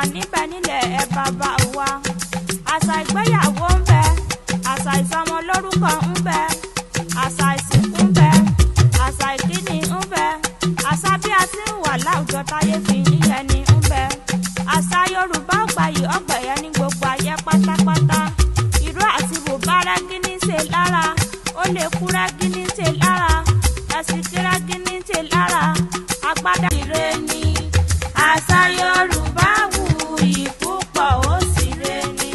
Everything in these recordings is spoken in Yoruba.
Àṣà níbẹ̀ nílẹ̀ ẹ bàbá wa. Àṣà ìgbéyàwó ń bẹ, àṣà ìsọmọlórúkọ ń bẹ, àṣà ìsìnkú ń bẹ, àṣà ìkíni ń bẹ, àṣà bí a ti ń wà láwùjọ táyé fi ń yẹni ń bẹ. Àṣà Yorùbá ọgbàyí ọgbẹ̀yẹ ní gbogbo ayé pátápátá. Ìró àti bùbá rẹ́gí ní ṣe lára, ó lè kú rẹ́gí ní ṣe lára, ẹ̀sìn kí rẹ́gí ní ṣe lára, agbádá ire ni. Àṣà Yorùbá wuyì púpọ̀, ó sì re ni.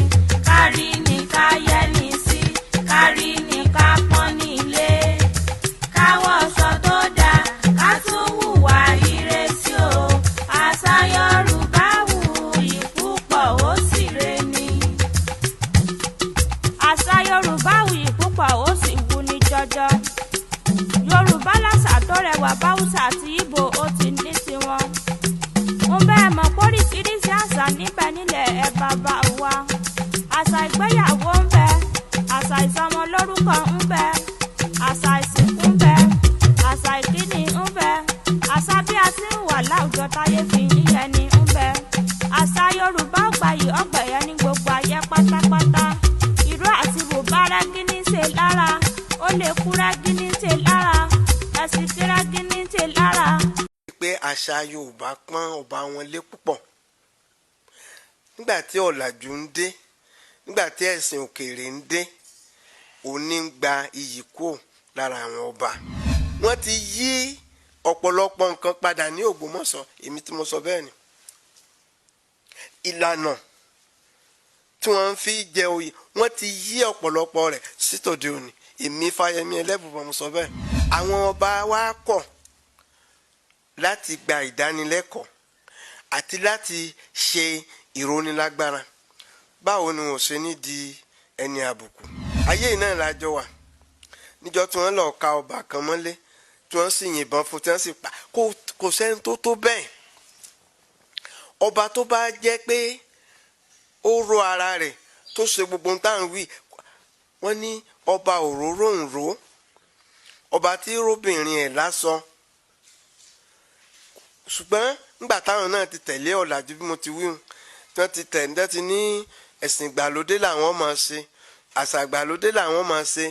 Kárí ni ká yẹni sí, kárí ni ká pọ́n nílé, káwọ́sọ tó dáa, ká tún hùwà ire sí o. Àṣà Yorùbá wuyì púpọ̀, ó sì re ni. Àṣà Yorùbá wuyì púpọ̀, ó sì wuni jọjọ. Yorùbá làṣà tó rẹwà, báwùsà àti Ìgbò ó ti ní tiwọn. Mo bẹ́ẹ̀ mọ̀ póríṣiríṣi àṣà níbẹ̀ nílẹ̀ ẹ bàbá wa. Àṣà ìgbéyàwó ń bẹ, àṣà ìsọmọlórúkọ ń bẹ, àṣà ìsìnkú ń bẹ, àṣà ìkíni ń bẹ, àṣà bí a ti ń wà láwùjọ táyé fi ń yẹni ń bẹ. Àṣà Yorùbá ọgbàyí ọgbẹ̀yẹ ní gbogbo ayé pátápátá. Ìró àti bùbá rẹ́gí ní ṣe lára, ó lè kú rẹ́gí ní ṣe lára, ẹ̀sìn kí rẹ́gí ní ṣe lára. Pé àṣà Yorùbá pọ́n ọba wọn lé púpọ̀ nígbà tí ọ̀làjú ń dé, nígbà tí ẹ̀sìn òkèèrè ń dé, òní ń gba iyì kúò lára àwọn ọba. Wọ́n ti yí ọ̀pọ̀lọpọ̀ nǹkan padà ní Ògbómọ̀ṣọ́. Èmi tí mo sọ bẹ́ẹ̀ ni ìlànà tí wọ́n fi jẹ oyè, wọ́n ti yí ọ̀pọ̀lọpọ̀ rẹ̀ sí tòde òní. Èmi Fáyẹmí Ẹlẹ́bùbọn mo sọ bẹ́ẹ̀. Àwọn ọba wa kọ̀ láti gba ìdánilẹ́kọ̀ọ́ àti láti ṣe ìrónilágbára. Báwo ni wọn ò ṣe ní di ẹni àbùkù? Ayé yìí náà la jọ wà níjọ́ tí wọ́n lọ ka ọba kan mọ́lé, tí wọ́n sì yìnbọn fún, tí wọ́n sì pa. Kò sẹ́ni tó tó bẹ́ẹ̀. Ọba tó bá jẹ́ pé ó ró ara rẹ̀, tó ṣe gbogbo ohun tá à ń wí, wọ́n ní ọba òróró ń ró ọba tí róbìnrin ẹ̀ lásán. Ṣùgbọ́n nígbà táwọn náà ti tẹ̀lé ọ̀làjú, bí mo ti wí, tí wọ́n ti tẹ̀, ní ti ní ẹ̀sìn ìgbàlódé làwọn máa ṣe, àṣà ìgbàlódé làwọn máa ṣe,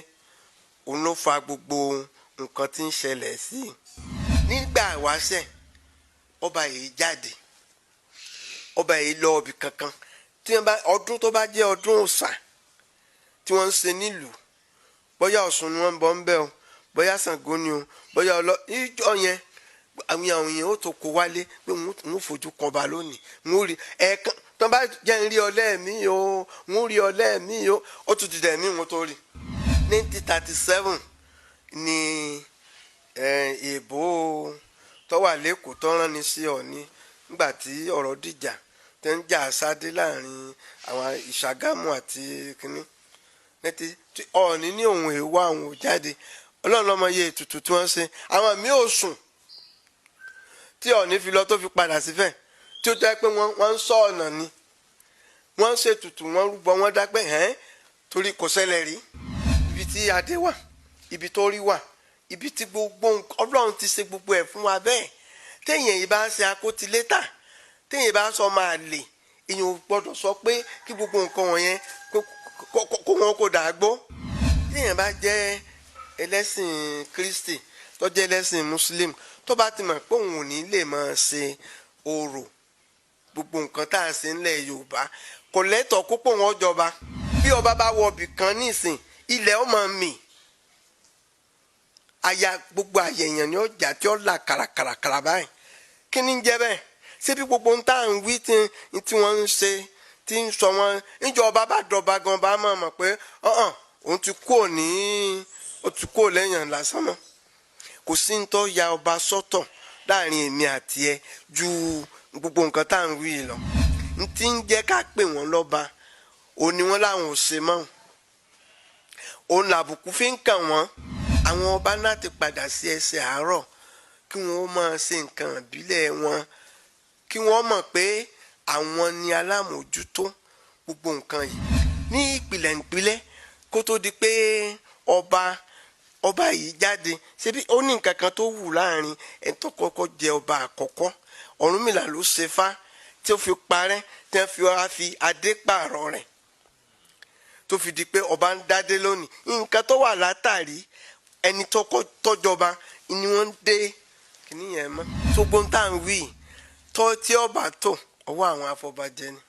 òun ló fa gbogbo nǹkan tí ń ṣẹlẹ̀ sí i. Nígbà wáṣẹ̀, ọba yìí jáde, ọba yìí lọ ibì kankan. Tí wọ́n bá ọdún tó bá jẹ́ ọdún òòṣà tí wọ́n ń ṣe nílùú, bóyá Ọ̀ṣun ni wọ́n ń bọ̀ ń bẹ̀ o, bóyá Ṣàngó ni o, bóyá ọlọ́ ìjọ yẹn, àwọn èèyàn ó tó kó wálé pé wọ́n fojú kọba lónìí, wọ́n rí ẹ̀ẹ̀kan tó bá jẹ́ ń rí ọ lẹ́ẹ̀mí o, wọ́n rí ọ lẹ́ẹ̀mí o, ó tún ti dẹ̀ mí wọn tó rí. 1937 ni èèbó tó wà lẹ́kọ̀ọ́ tó rán ni sí Ọ̀ọ̀ni nígbà tí ọ̀rọ̀ dìjà tẹ́ ń jà sáde láàrin àwọn Ìṣàgámù àti kínní. Ọ̀ọ̀ni ní òun èèwọ̀, àwọn ò jáde. Ọlọ́run lọ́mọ iye ètùtù tí wọ́n ṣe. Àwọn míì ò sùn tí Ọ̀ọ̀ni fi lọ, tó fi padà sífẹ̀, tí ó jẹ́ pé wọ́n ń sọ ọ̀nà ni wọ́n ń ṣètùtù, wọ́n rúbọ, wọ́n dápẹ́ hẹ́n, torí kò ṣẹlẹ̀ rí. Ibi tí adé wà, ibi tó rí wà, ibi tí gbogbo Ọlọ́run ti ṣe gbogbo ẹ̀ fún wa bẹ́ẹ̀. Téèyàn yìí bá ń ṣe akótilétà, téèyàn bá sọ máa lè, èèyàn ò gbọ́dọ̀ sọ pé kí gbogbo nǹkan wọ̀nyẹn kó wọn kó dàá gbó. Téèyàn bá jẹ́ ẹlẹ́sìn Kristi, tó jẹ́ ẹlẹ́sìn Muslim, tó bá ti mọ̀ pé òun ò ní lè máa ṣe orò, gbogbo nǹkan tá à ń ṣe ńlẹ̀ Yorùbá, kò lẹ́tọ̀ọ́ kó pò wọ́n jọba. Bí ọba bá wọ ibì kan nísìn, ilẹ̀ ó máa mì, àyà gbogbo àyẹ̀yàn ni ó jà, tí ó là kàràkàràkàrà báyìí. Kí ni ń jẹ́ bẹ́ẹ̀? Ṣé bí gbogbo ń tá à ń wí tí wọ́n ń ṣe, tí ń sọ wọn níjọ, ọba bá dọba gan, bá mọ̀ mọ̀ pé ọ̀hàn òun ti kúrò ní, ó ti kúrò lẹ́yìn lásán mọ́. Kò sí ń tọ́ ya ọba sọ́tọ̀ láàrin èmi àti ẹ ju gbogbo nǹkan tá à ń wí lọ. N ti ń jẹ́ ká pè wọ́n lọ́ba, òun ni wọ́n láwọn ò ṣe mọ́, òun làbùkù fi ń kàn wọ́n. Àwọn ọba náà ti padà sí ẹsẹ̀ àárọ̀, kí wọ́n máa ṣe nǹkan ìbílẹ̀ wọn, kí wọ́n mọ̀ pé àwọn ni alámòójútó gbogbo nǹkan yìí ní ìpìlẹ̀ ìpìlẹ̀, kó tó di pé ọba yìí jáde. Ṣebí ó ní nǹkan kan tó wù láàrin ẹni tó kọ́kọ́ jẹ ọba àkọ́kọ́? Ọ̀rúnmìlà ló ṣe fá. tí ó fi parẹ́, tí wọ́n fi wá fi adé pààrọ̀ rẹ̀, tó fi di pé ọba ń dádé lónìí. Nǹkan tó wà látàrí ẹni tó tọ́jọba ni wọ́n ń dé kìíní yẹn mọ́. Sógbón tá à ń wí tó, tí ọba tó ọwọ́ àwọn afọbajẹ ni,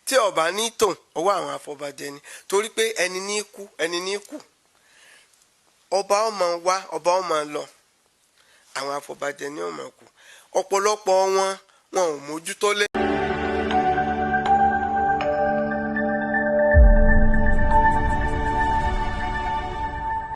tí ọba ní tò ọwọ́ àwọn afọbajẹ ni, torí pé ẹni ní kú, ẹni ní kú, ọba ọmọ wá, ọba ọmọ lọ, àwọn afọbajẹ ní ọmọ kú. Ọ̀pọ̀lọpọ̀ wọn, wọn ò mójútó lé.